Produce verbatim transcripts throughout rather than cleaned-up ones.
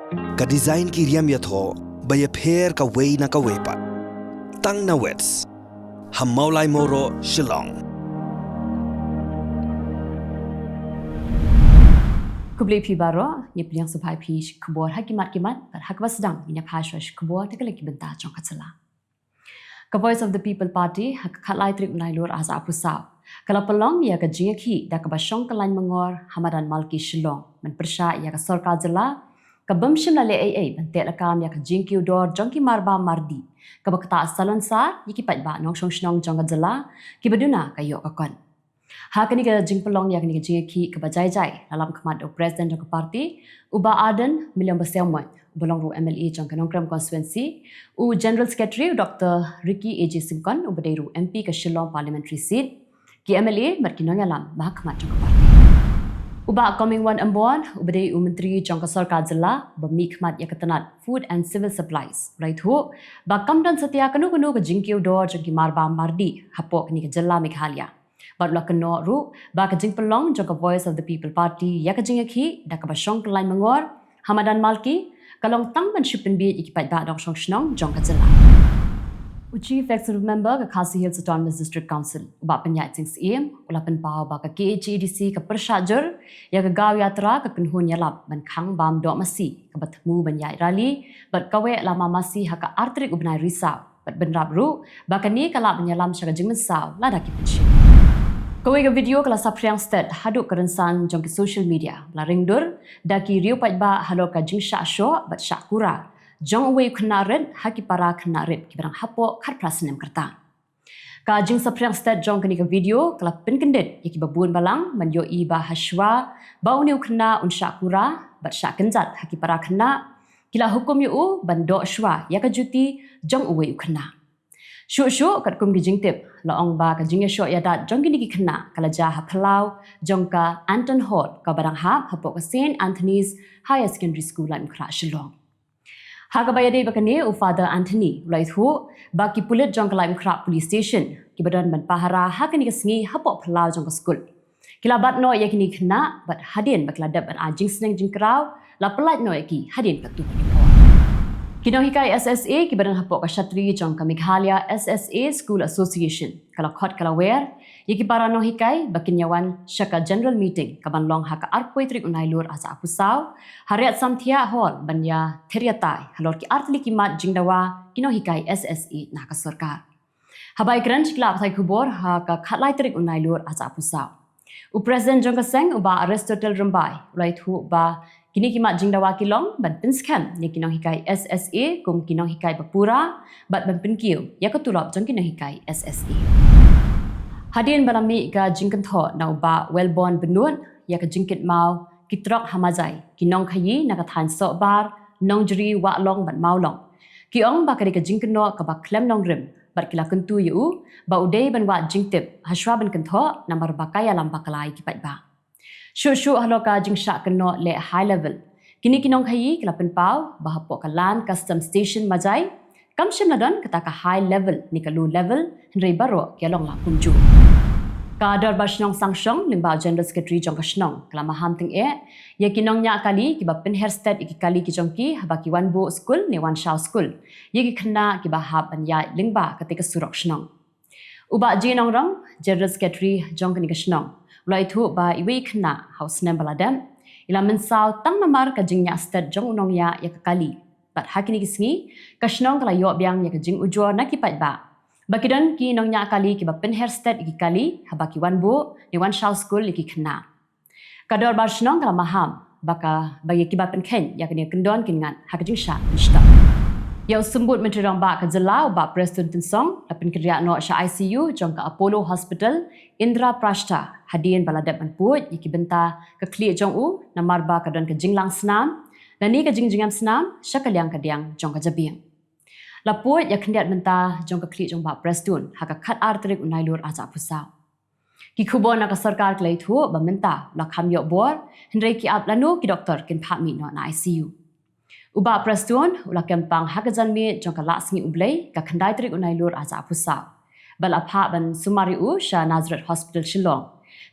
Ka design ki riam ïathoh ba ïapher kawei na kawei pat. Tang na Wits ha Mawlai Mawroh, Shillong. Khublei phi baroh, ngi pdiang sngewbha ïa phi sha ki khubor ha ki mat ki mat, bad ha kaba sdang ngin ïa phai shuwa sha ki khubor da ka lynti bynta jong ka jylla. Ka Voice of the People Party ha ka khatlai tarik u Nailur arhajar arphew saw ka la pynlong ïa ka jingïakhih da kaba shong kyllain mangor ha madan Malki, Shillong, ban pyrshah ïa ka sorkar jylla kaba ym shym la leh ei ei ban tehlakam ïa ka jingkiew dor jong ki marbam mardih, kaba ktah salonsar ïa ki paidbah nongshong shnong jong ka jylla kiba duna ka ïoh ka kot. Ha kane ka jingpynlong ïa kane ka jingïakhih kaba jai jai la lam khmat da u President jong ka party, u Bah Ardent Mylliam Basaiawmoit, uba long ruh M L A jong ka Nongkrem constituency, u General Secretary u Doctor Ricky A J Syngkon, uba dei ruh M P ka Shillong Parliamentary Seat, ki M L A bad ki nongïalam ba ha khmat jong ka party. U Bah Comingone Ymbon, uba dei u Myntri jong ka sorkar jylla ba mihkhmat ïa ka tnat Food and Civil Supplies, u la ïathuh ba kam don satia kano kano ka jingkiew dor jong ki marbam mardih hapoh kane ka jylla Meghalaya. Bad u la kynnoh ruh ba ka jingpynlong jong ka Voice of the People Party ïa ka jingïakhih da kaba shong kyllain mangor ha madan Malki ka long tang ban shu pynbieit ïa ki paidbah nongshong shnong jong ka jylla. U Chief Executive Member ka Khasi Hills Autonomous District Council, u Bah Pynïaid Sing Syiem, u la pynpaw ba ka K H A D C ka pyrshah jur ïa ka Gaw Yatra, ka kynhun ïalap ban khang bam doh masi kaba thmu ban ïaid rally bad kaweh lama masi ha ka ar tarik u bnai Risaw, bad bynrap ruh ba kane ka lah ban ïalam sha ka jingmynsaw lada ki pynshim. Kawei ka video ka la saphriang stet haduh ka rynsan jong ki social media, la ring dur da ki riew paidbah halor ka jingshah shoh bad shah kurar jong uwei u khynnah rit ha ki para khynnah rit kiba dang hapoh khatphra snem kyrta. Ka jingsaphriang stet jong kane ka video ka la pynkyndit ïa kiba bun balang ban ïohi ba hashwa ba une u khynnah un shah kurar bad shah kynjat ha ki para khynnah, ki la hukum ïa u ban doh shuwa ïa ka juti jong uwei u khynnah. Shuh shuh, katkum ki jingtip, la ong ba ka jingïashoh ïadat jong kine ki khynnah ka la jia ha phyllaw jong ka Anton Hall kaba dang hap hapoh ka Saint Anthony's Higher Secondary School, Laitumkhrah, Shillong. Ha kaba ïadei bad kane, u Father Anthony u la ïathuh ba ki pulit jong ka Laitumkhrah Police Station kiba don ban pahara ha kane ka sngi hapoh phyllaw jong ka skul, ki la bat noh ïa kine ki khynnah bad hadien ba ki la dep ban ai jingsneng jingkraw, la pyllait noh ïa ki hadien katto katne por. Ki nonghikai S S A kiba don hapoh ka shatri jong ka Meghalaya S S A School Association ka la khot ka la wer ïa ki para nonghikai ba kin ïawan sha ka general meeting kaban long ha ka arphew tarik u Nailur arhajar arphew saw ha Riat Samthiah Hall ban ïather ïatai halor ki artylli ki mat jingdawa ki nonghikai S S A na ka sorkar. Haba ïakren sha ki lad pathai khubor ha ka khatlai tarik u Nailur arhajar arphew saw, u President jong ka seng, u Bah Aristotle Rymbai, u la ïathuh ba kine ki mat jingdawa ki long ban pynskhem ïa ki nonghikai S S A kum ki nonghikai ba pura bad ban pynkiew ïa ka tulop jong ki nonghikai S S A. Hadien ba la mih ka jingkynthoh na u Bah Wellborn Bynnud ïa ka jingkit maw ki trok ha Majai, ki nongkhaïi na ka thaiñ Sohbar, Nongjri, Wahlong bad Mawlong ki ong ba ka dei ka jingkynnoh kaba khlem nongrim bad ki la kyntu ïa u ba u dei ban wad jingtip hashwa ban kynthoh namar ba ka ïalam bakla ïa ki paidbah. Shuh shuh halor ka jingshah kynnoh leh high level, kine ki nongkhaïi ki la pynpaw ba hapoh ka Land Custom Station Majai kam shym la don kata ka high level ne ka low level, hynrei baroh ki ïalong la kumjuh. Ka Dorbar Shnong Sangshong lyngba u General Secretary jong ka shnong ka la maham tyngeh ïa ki nongñiah kali kiba pynher stet ïa ki kali ki jong ki haba ki wan buh skul ne wan shaw skul ïa ki khynnah kiba hap ban ïaid lyngba katei ka surok shnong. U Bah J Nongrong, General Secretary jong kane ka shnong, u la ïathuh ba iwei i khynnah ha u snem ba la dep i la mynsaw tang namar ka jingñiah stet jong u nongñiah ïa ka kali. Bad ha kine ki sngi ka shnong ka la ïoh biang ïa ka jingujor na ki paidbah ba ki don ki nongñiah kali kiba pynher stet ïa ki kali haba ki wan buh ne wan shaw skul ïa ki khynnah. Ka Dorbar Shnong ka la maham ba ka, ba ïa kiba pynkheiñ ïa kane ka kyndon kin ngat ha ka jingshah pynshitom. Ïa u Symbud Myntri Rangbah ka jylla, u Bah Prestone Tynsong, la pynkynriah noh sha I C U jong ka Apollo Hospital Indraprastha hadien ba la dep ban pud ïa ki bynta ka khlieh jong u namar ba ka don ka jinglang snam lane ka jingjngem snam sha ka liang ka diang jong ka jabieng. La pud ïa khyndiat bynta jong ka khlieh jong u Bah Prestone ha ka khatar tarik u Nailur arhajar arphew saw. Ki khubor na ka sorkar ki la ïathuh ba mynta u la kham ïoh bor, hynrei ki ap lano ki doktor kin phah mih noh na I C U. U Bah Prestone u la kem pang ha ka janmiet jong ka Lahsngi U Blei, ka khyndai tarik u Nailur arhajar arphew saw, bad la phah ban sumar ïa u sha Nazareth Hospital Shillong,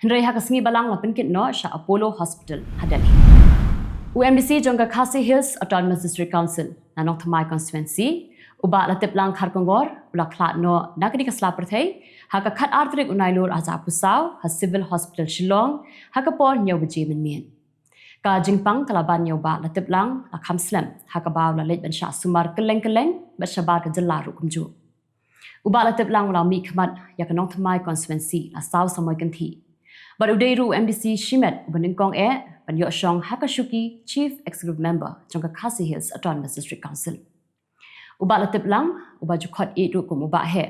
hynrei ha ka sngi Balang la pynkit noh sha Apollo Hospital ha Delhi. U MDC jong ka Khasi Hills Autonomous District Council na Nongthymmai Constituency, u Bah Latiplang Kharkongor, u la khlad noh na kane ka sla pyrthei ha ka khatar tarik u Nailur arhajar arphew saw ha Civil Hospital Shillong ha ka por hynñiew baje mynmiet. Ka jingpang ka la ban ïa u Bah Latiplang la kham slem ha kaba u la leit ban shah sumar kylleng kylleng bad shabar ka jylla ruh kumjuh. U Bah Latiplang u la mihkhmat ïa ka Nongthymmai Constituency la saw samoi kynthih bad u dei ruh u MDC shimet uba nyngkong eh ban ïoh shong ha ka shuki Chief Executive Member jong ka Khasi Hills Autonomous District Council. U Bah Latiplang, uba ju khot ïeit ruh kum u Bah heh,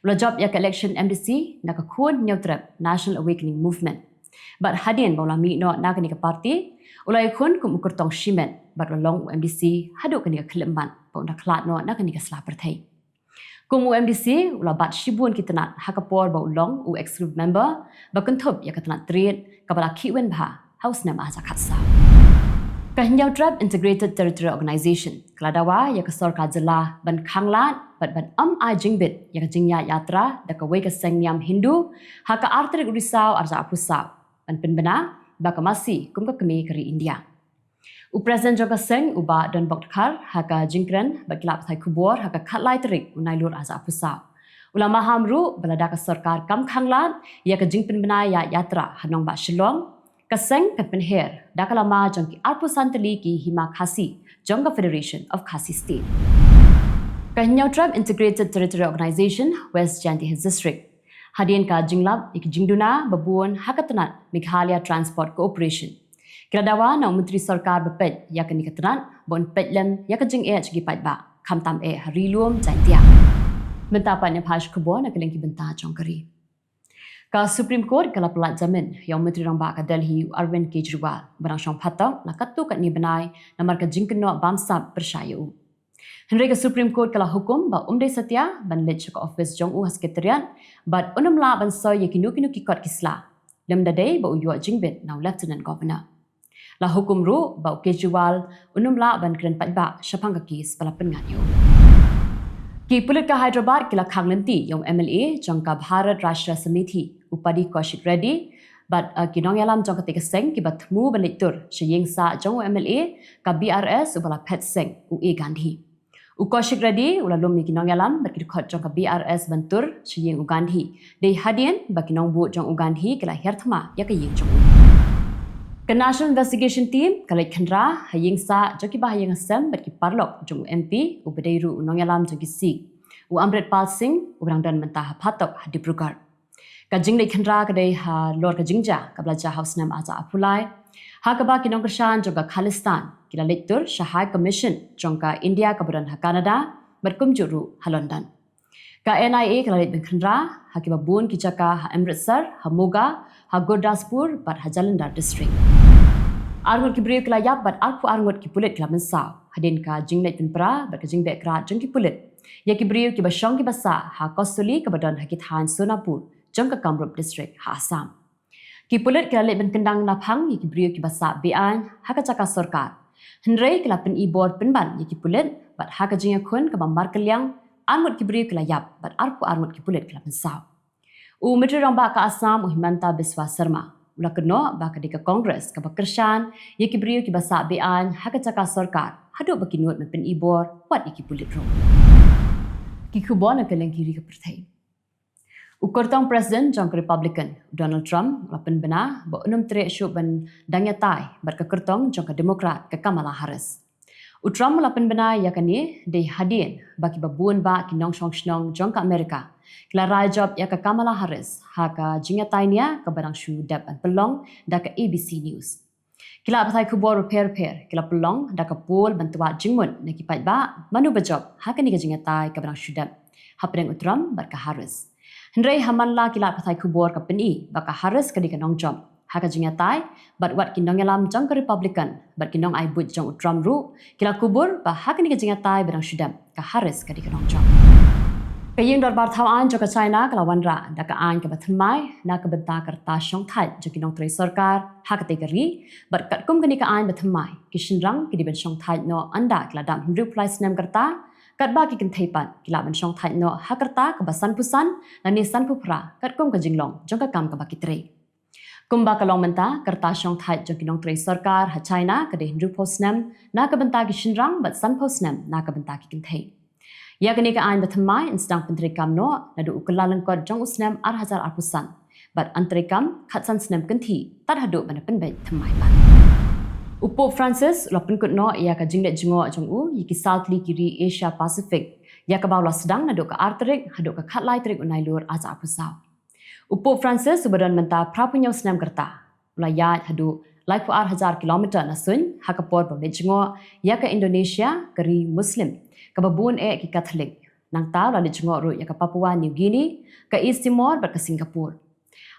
u la jop ïa ka election MDC na ka khun Hynñiewtrep National Awakening Movement. Bad hadien ba u la mih noh na kane ka party, u la ïakhun kum u kyrtong shimet bad u la long u MDC haduh kane ka khyllipmat ba un da khlad noh na kane ka sla pyrthei. Kum u MDC, u la bat shibun ki tnat ha ka por ba u long u Executive Member ba kynthup ïa ka tnat Tynrai kaba la khihwin bha ha u snem arhajar khatsaw. Ka Hynñiewtrep Integrated Territorial Organization ka la dawa ïa ka sorkar jylla ban khanglad bad ban ym ai jingbit ïa ka jingïaid ïatra da kawei ka seng niam Hindu ha ka ar tarik u Risaw arhajar arphew saw ban pynbna ba ka masi kum ka kmie ka ri India. U President jong ka seng, u Bah Donbok Dkhar, ha ka jingkren bad ki lad pathai khubor ha ka khatlai tarik u Nailur arhajar arphew saw, u la maham ruh ba lada ka sorkar kam khanglad ïa ka jingpynbna ïa ïatra ha nongbah Shillong, ka seng kan pynher da ka lama jong ki arphew san tylli ki hima Khasi jong ka Federation of Khasi State. Ka Hynñiewtrep Integrated Territorial Organization West Jaintia Hills District, hadien ka jinglap ïa ki jingduna babun ha ka tnat Meghalaya Transport Corporation, ki la dawa na u Myntri Sorkar ba peit ïa kane ka tnat ba un peit lem ïa ka jingeh jong ki paidbah, khamtam eh ha Ri Lum Jaintia. Mynta pat ngin ïa peit khubor na ka liang ki bynta jong ka ri. Ka Supreme Court ka la pyllait jamin ïa u Myntri Rangbah ka Delhi u Arvind Kejriwal ba dang shong phatok la katto katne bnai namar ka jingkynnoh bamsap pyrshah ïa u. Hynrei ka Supreme Court ka la hukum ba um dei satia ban leit sha ka office jong u ha Secretariat bad un ym lah ban soi ïa kino kino ki kot ki sla lymda dei ba u ïoh jingbit na u Lieutenant Governor. La hukum ruh ba u Kejriwal un ym lah ban kren paidbah shaphang ka kes ba la pynngat ïa u. Ki pulit ka Hyderabad ki la khang lynti ïa u MLA jong ka Bharat Rashtra Samiti, u Paddy Kaushik Reddy, bad, uh, ki nongïalam jong katei ka seng kiba thmu ban leit tur sha ïing sah jong u MLA ka BRS uba la phet seng, u A Gandhi. U Kaushik Reddy u la lum ïa ki nongïalam bad ki dkhot jong ka BRS ban tur sha ïing u Gandhi dei hadien ba ki nongbud jong u Gandhi ki la hiar thma ïa ka ïing jong u. Ka National Investigation Team ka leit khynra ha ïing sah jong ki bahaïing hasem bad ki paralok jong u MP uba dei ruh u nongïalam jong ki Sikh, u Amritpal Singh, uba dang don mynta ha phatok ha Dibrugarh. Ka jingleit khynra ka dei halor ka jingjia kaba la jia ha u snem arhajar arphew lai, ha kaba ki nongkyrshan jong ka Khalistan ki la leit tur sha High Commission jong ka India kaba don ha Canada bad kumjuh ruh ha London. Ka NIA ka la leit ban khynra ha kiba bun ki jaka ha Amritsar, ha Moga, ha Gurdaspur bad ha Jalandhar District. Ar ngut ki briew ki la ïap bad arphew ar ngut ki pulit ki la mynsaw hadien ka jingleit pynpra bad ka jingbeh krad jong ki pulit ïa ki briew kiba shong kiba sah ha Kosoli kaba don ha ki thaiñ Sonapur jong ka Kamrup District ha Assam. Ki pulit ki la leit ban kyndang naphang ïa ki briew kiba sah be-aiñ ha ka jaka sorkar, hynrei ki la pyni bor pynban ïa ki pulit bad ha ka jingïakhun kaba markylliang, ar ngut ki briew ki la ïap bad arphew ar ngut ki pulit ki la mynsaw. U Myntri Rangbah ka Assam, u Himanta Biswa Sarma, u la kynnoh ba ka dei ka Congress kaba kyrshan ïa ki briew kiba sah be-aiñ ha ka jaka sorkar haduh ba ki nud ban pyni bor wat ïa ki pulit ruh. Ki khubor na ka liang ki ri ka pyrthei. U kyrtong President jong ka Republican, u Donald Trump, u la pynbna ba un ym treh shuh ban dang ïatai bad ka kyrtong jong ka Democrat, ka Kamala Harris. U Trump u la pynbna ïa kane dei hadien ba kiba bun bah ki nongshong shnong jong ka Amerika ki la rai jop ïa ka Kamala Harris ha ka jingïatai nia kaba dang shu dep ban pynlong da ka ABC News. Ki lad pathai khubor bapher bapher ki la pynlong da ka poll ban twad jingmut na ki paidbah mano ba jop ha kane ka jingïatai kaba dang shu dep hapdeng u Trump bad ka Harris. Hynrei ha man la ki lad pathai khubor ka pyni ba ka Harris ka dei ka nongjop ha ka jingïatai bad wat ki nongïalam jong ka Republican bad ki nongai buit jong u Trump ruh ki la kubur ba ha kane ka jingïatai ba dang shu dep ka Harris ka dei ka nongjop. Ka ïing dorbar thaw aiñ jong ka China ka la wanrah da ka aiñ kaba thymmai na ka bynta ka rta shongthait jong ki nongtrei sorkar ha katei ka ri, bad katkum kane ka aiñ ba thymmai, ki shynrang ki dei ban shongthait noh ynda ki la dap hynriewphew lai snem ka rta, katba ki kynthei pat ki lah ban shongthait noh ha ka rta kaba sanphew san lane sanphew phra katkum ka jinglong jong ka kam kaba ki trei. Kumba ka long mynta, ka rta shongthait jong ki nongtrei sorkar ha China ka dei hynriewphew snem na ka bynta ki shynrang bad sanphew snem na ka bynta ki kynthei. Ïa kane ka aiñ bathymmai yn sdang pyntreikam noh naduh u Kyllalyngkot jong u snem ar hajar arphew san bad yn treikam khatsan snem kynthih tad haduh ban da pynbeit thymmai pat. U Pope Francis u la pynkut noh ïa ka jingleit jngoh jong u ïa ki saw tylli ki ri Asia Pacific, ïa kaba u la sdang naduh ka ar tarik haduh ka khatlai tarik u Nailur ar hajar arphew saw. U Pope Francis uba don mynta phraphew hynñiew snem ka rta, u la ïaid haduh laiphew ar hajar kilometer na suiñ ha ka por ba u leit jngoh ïa ka Indonesia, ka ri Muslim kaba bun eh ki Katholik. Nangta u la leit jngoh ruh ïa ka Papua New Guinea, ka East Timor bad ka Singapore.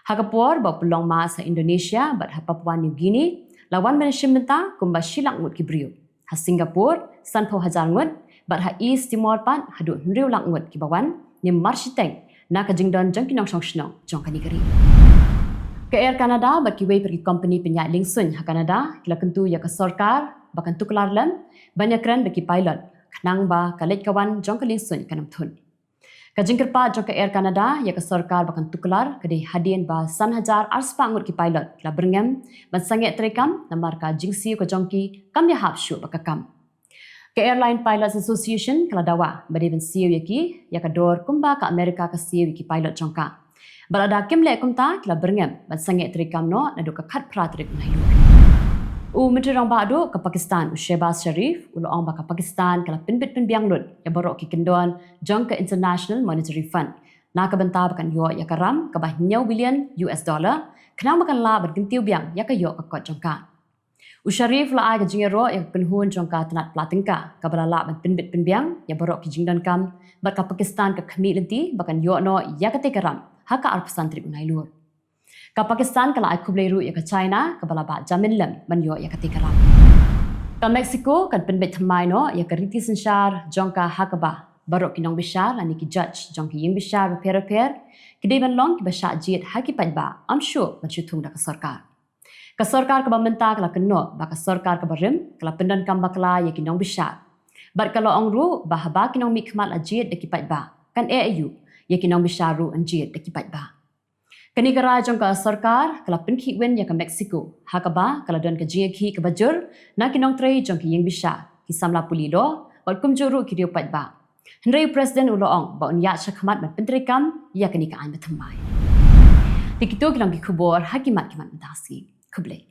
Ha ka por ba u pynlong mass ha Indonesia bad ha Papua New Guinea, la wan ban shim bynta kumba shi lak ngut ki briew. Ha Singapore, sanphew hajar ngut, bad ha East Timor pat haduh hynriew lak ngut kiba wan ne marshiteng na ka jingdon jong ki nongshong shnong jong kane ka ri. Ka Air Canada bad kiwei pat ki kompani pynïaid liengsuiñ ha Canada ki la kyntu ïa ka sorkar ba kan tuklar lem ban ïakren bad ki pilot khnang ba ka leit ka wan jong ka liengsuiñ kan ym thun. Ka jingkyrpad jong ka Air Canada ïa ka sorkar ba kan tuklar ka dei hadien ba san hajar ar spah ngut ki pilot ki la byrngem ban sangeh treikam namar ka jingsiew ka jong ki kam ïahap shuh bad ka kam. Ka Airline Pilots Association ka la dawa ba dei ban siew ïa ki ïa ka dor kumba ka America ka siew ïa ki pilot jong ka. Bad lada kim leh kumta ki la byrngem ban sangeh treikam noh naduh ka khatphra tarik u Nailur. U Myntri Rangbah duh ka Pakistan u Shehbaz Sharif u la ong ba ka Pakistan ka la pynbit pynbiang lut ïa baroh ki kyndon jong ka International Monetary Fund na ka bynta ba kan ïoh ïa ka ram kaba hynñiew billion U S dollar khnang ba kan lah ban kyntiew biang ïa ka ïoh ka kot jong ka. U Sharif u la ai ka jingïaroh ïa ka kynhun jong ka tnat pla tyngka kaba la lah ban pynbit pynbiang ïa baroh ki jingdonkam bad ka Pakistan ka khmih lynti ba kan ïoh noh ïa katei ka ram ha ka arphew san tarik u Nailur. Ka Pakistan ka la ai khublei ruh ïa ka China kaba la bah jamin lem ban ïoh ïa katei ka ram. Ka Mexico kan pynbeit thymmai noh ïa ka riti synshar jong ka ha kaba baroh ki nongbishar lane ki judge jong ki ïingbishar bapher bapher ki dei ban long kiba shah jied ha ki paidbah, ym shuh ban shu thung da ka sorkar. Ka sorkar kaba mynta ka la kynnoh ba ka sorkar kaba rim ka la pyndonkam bakla ïa ki nongbishar. Bad ka la ong ruh ba haba ki nongmihkhmat la jied da ki paidbah, kan eh aïu ïa ki nongbishar ruh yn jied da ki paidbah. Kane ka rai jong ka sorkar ka la pynkhih win ïa ka Mexico ha kaba ka la don ka jingïakhih kaba jur na ki nongtrei jong ki ïingbishar, ki samla pule law bad kumjuh ruh ki riew paidbah. Hynrei u President u la ong ba un ïaid shakhmat ban pyntreikam ïa kane ka aiñ bathymmai. Te kito ki long ki khubor ha ki mat ki mat mynta sngi. Khublei.